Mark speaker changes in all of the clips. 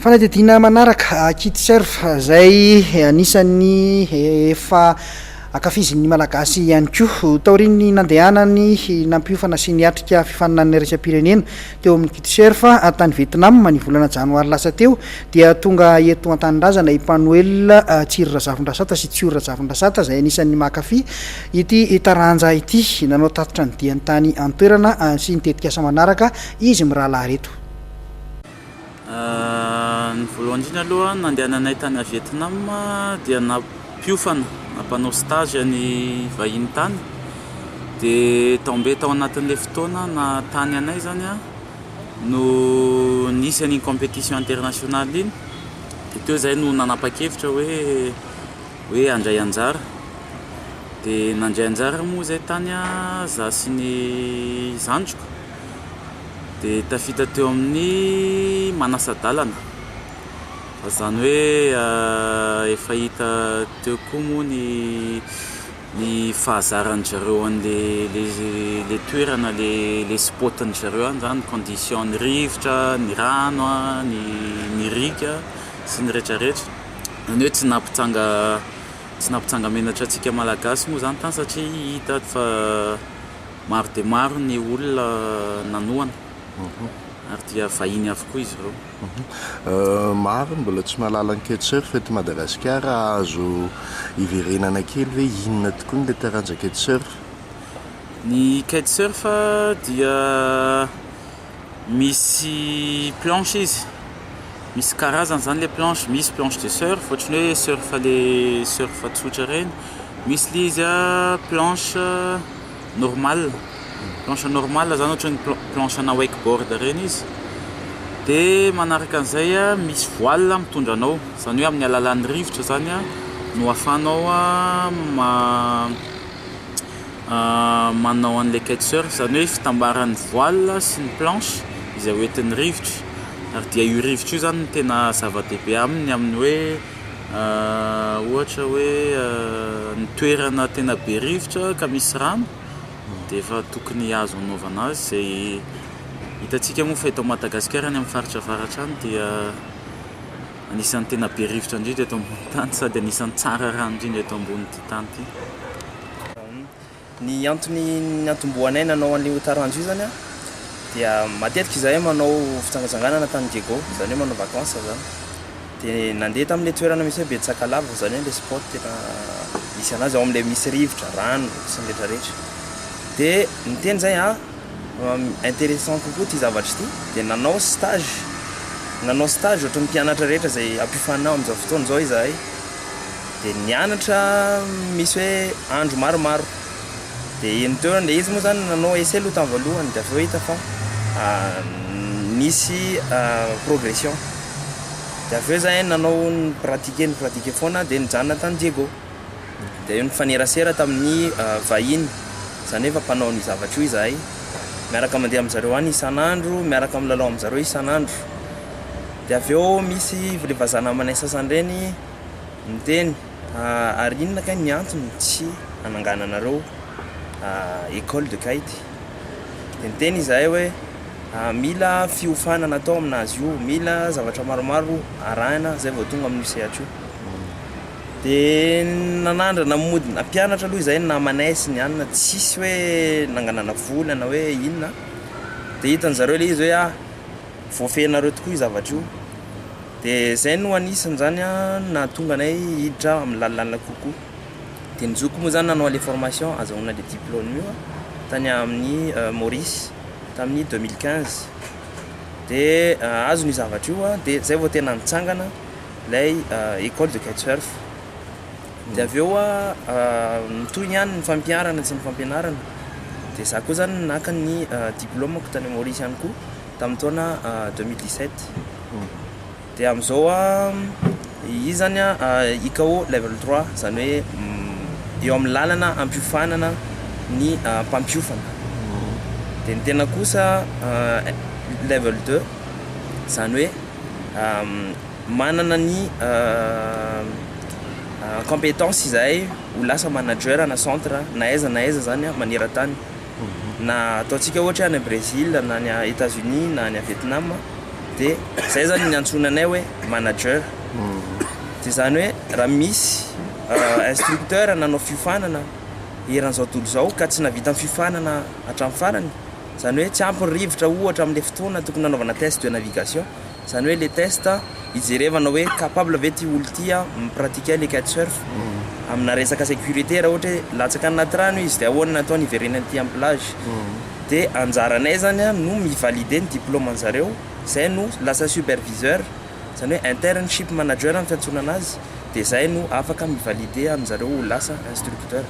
Speaker 1: Fanadihadiana manaraka, Kitesurf, izay anisan'ny efa ankafizin'ny Malagasy ihany koa. Taorian'ny nandehanany nampiofana sy niatrika fifaninanana iraisam-pirenena teo amin'ny Kitesurf tany Vietnam ny volana janoary lasa teo dia tonga eto an-tanindrazana i Panoel Tsiry Razafindrasata sy Tsiory Razafindrasata izay anisan'ny mankafy ity taranja ity. Nanao tatitra ny diany tany an-toerana sy ny tetikasa manaraka izy mirahalahy ireto.
Speaker 2: Ny voalohany indrindra aloha nandehananay tany Vietnam dia nampiofana, nampanao stage ny vahiny tany. Dia tombé tao anatin'ilay fotoana naha tany anay zany an, no nisy an'iny compétition internationale iny. Dia teo izahay no nanapa-kevitra hoe hoe handray anjara. Dia nandray anjara moa izahay tany an, izaho sy ny zandriko. Dia tafita teo amin'ny manasa-dalana. Fa izany hoe efa hita teo koa moa ny ny fahazaran-dry zareo an'le le le toerana le le spot-ndry zareo any izany, condition ny rivotra, ny rano an, ny ny riaka sy ny rehetra rehetra. Izany hoe tsy nampitsanga tsy nampitsanga-menatra antsika Malagasy moa izany tany satria hita fa Maro dia maro ny olona nanohana ary dia vahiny avokoa izy ireo.
Speaker 3: Maro ny mbola tsy mahalala ny kitesurf eto Madagasikara, azo iverenana kely hoe inona tokoa ilay taranja kitesurf?
Speaker 2: Ny kitesurf dia misy planche izy, misy karazany izany ilay planche, misy planche de surf ohatran'ny hoe surf ilay surf tsotra ireny, misy ilay izy planche normal, planche normal zany ohatran'ny planche ana wakeboard ireny izy, dia manaraka an'izay misy voile mitondra anao, izany hoe amin'ny alalan'ny rivotra zany no ahafahanao manao an'ilay kite surf, izany hoe fitambaran'ny voile sy ny planche izay hoentin'ny rivotra, ary dia io rivotra io zany no tena zava-dehibe aminy amin'ny hoe Ohatra hoe ny toerana tena be rivotra ka misy rano dia efa tokony azo anaovana azy izay hitantsika moa fa eto Madagasikara any amin'ny faritra avaratra any dia anisan'ny tena be rivotra indrindra eto ambonin'ny tany sady anisan'ny tsara rano indrindra eto ambonin'ity tany ity.
Speaker 4: Ny antony niantombohanay nanao an'io taranja io zany an, dia matetika izahay manao fitsangatsanganana tany Diego, izany hoe manao vacances zany. Dia nandeha tamin'ilay toerana misy hoe Betsakalava, izany hoe ilay spot tena misy anazy, ao amin'ilay misy rivotra, rano sy ny rehetra rehetra. Dia niteny izahay an, intéressant kokoa ity zavatra ity, dia nanao stage, nanao stage ohatran'ny mpianatra rehetra izay ampiofanina amin'izao fotoana izao izahay. Dia nianatra misy hoe andro maromaro. Dia eny teo ilay izy moa zany nanao essai aloha tamin'ny voalohany dia avy eo hita fa nisy progression. Dia avy eo zahay nanao ni-pratiquer ni-pratiquer foana dia nijanona tany Diego. Dia eo nifanerasera tamin'ny vahiny, izany hoe efa mpanao an'io zavatra io izahay. Miaraka mandeha amin-jareo any isan'andro, miaraka milalao amin-jareo isan'andro. Dia avy eo misy ilay vazaha namanay sasany ireny miteny, ary inona kay ny antony tsy hanangananareo école de kite? Dia niteny izahay hoe mila fiofanana atao aminazy io, mila zavatra maromaro arahina zay vao tonga amin'io sehatra io. Dia nanandrana mody nampianatra aloha izahay ny namanay sy ny anona, tsisy hoe nanganana vola na hoe inona, dia hitan'zareo ilay izy hoe ah voafehinareo tokoa io zavatra io. Dia izay no anisany izany nahatonga anay hiditra amin'ny lalindalina kokoa. Dia ny zokiko moa izany nanao an'ilay formation azahoana ilay diplôme io tany amin'ny Maurice tamin'ny 2015. Dia azony io zavatra io dia izay vao tena nitsangana ilay école de kitesurf. Dia avy eo nitohy ihany ny fampiharana sy ny fampianarana. Dia izaho koa izany naka ny diplôme-ko tany Maurice ihany koa. tamin'ny taona 2017 dia amin'izao izy zany ICAO level 3 izany hoe eo amin'ny lalana ampiofanana ny mpampiofana dia ny tena kosa level 2 izany hoe manana ny compétence izahay ho lasa manager na centre na aiza na aiza zany maneran-tany. Na ataontsika ohatra hoe any Brésil na any Etats Unis na any Vietnam dia. Dia zay zany ny antsoina anay hoe manager. Dia zany hoe raha misy instructeur nanao fiofanana eran'izao tontolo izao ka tsy nahavita ny fiofanana hatramin'ny farany, zany hoe tsy ampy ny rivotra ohatra amin'ilay fotoana tokony nanaovana test de navigation, zany hoe le test hijerevana hoe capable ve ty olo ty mi-pratiquer le kitesurf amina resaka sécurité raha ohatra hoe latsaka anaty rano izy dia ahoana no ataony hiverenany aty amin'ny plage. Dia anjaranay zany no mi-valider ny diplôme an'zareo, zay no lasa superviseur, zany hoe internship manager ny fiantsoana anazy, dia zay no afaka mi-valider an'zareo ho lasa instructeur.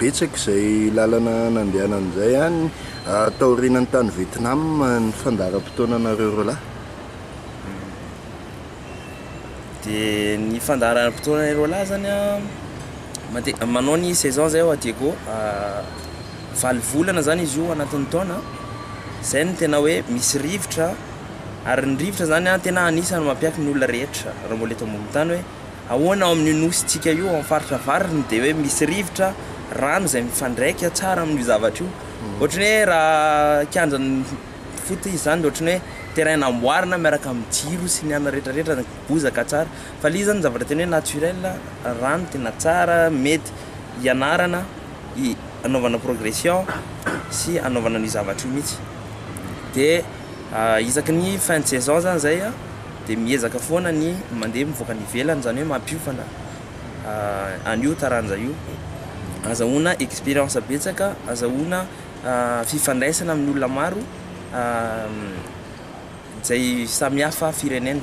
Speaker 3: Betsaka izay lalana nandehanana izay any taorian'ny tany Vietnam ny fandaharam-potoananareo roalahy.
Speaker 4: Dia ny fandaharam-potoananay roalahy zany an, mande- manao ny saison zay ao Diego, valo volana zany izy io anatin'ny taona, zay no tena hoe misy rivotra ary ny rivotra zany an tena anisan'ny mampiaiky ny olona rehetra raha mbola eto ambony tany hoe ahoana ao amin'io nosintsika io ao amin'ny faritra avariny dia hoe misy rivotra, rano izay mifandraika tsara amin'io zavatra io, ohatran'ny hoe raha kianjan'ny foot izy zany dia ohatran'ny hoe terrain namboarina miaraka amin'ny jiro sy ny anona rehetrarehetra, bozaka tsara, fa ilay izy zany zavatra tena hoe naturel, rano tena tsara, mety hianarana, hanaovana progression sy hanaovana an'io zavatra io mihitsy, dia isaky ny fin de saison zany zay an dia miezaka foana ny mandeha mivoaka any ivelany izany hoe mampiofana an'io taranja io, azahoana expérience betsaka, azahoana fifandraisana amin'ny olona maro izay samihafa firenena.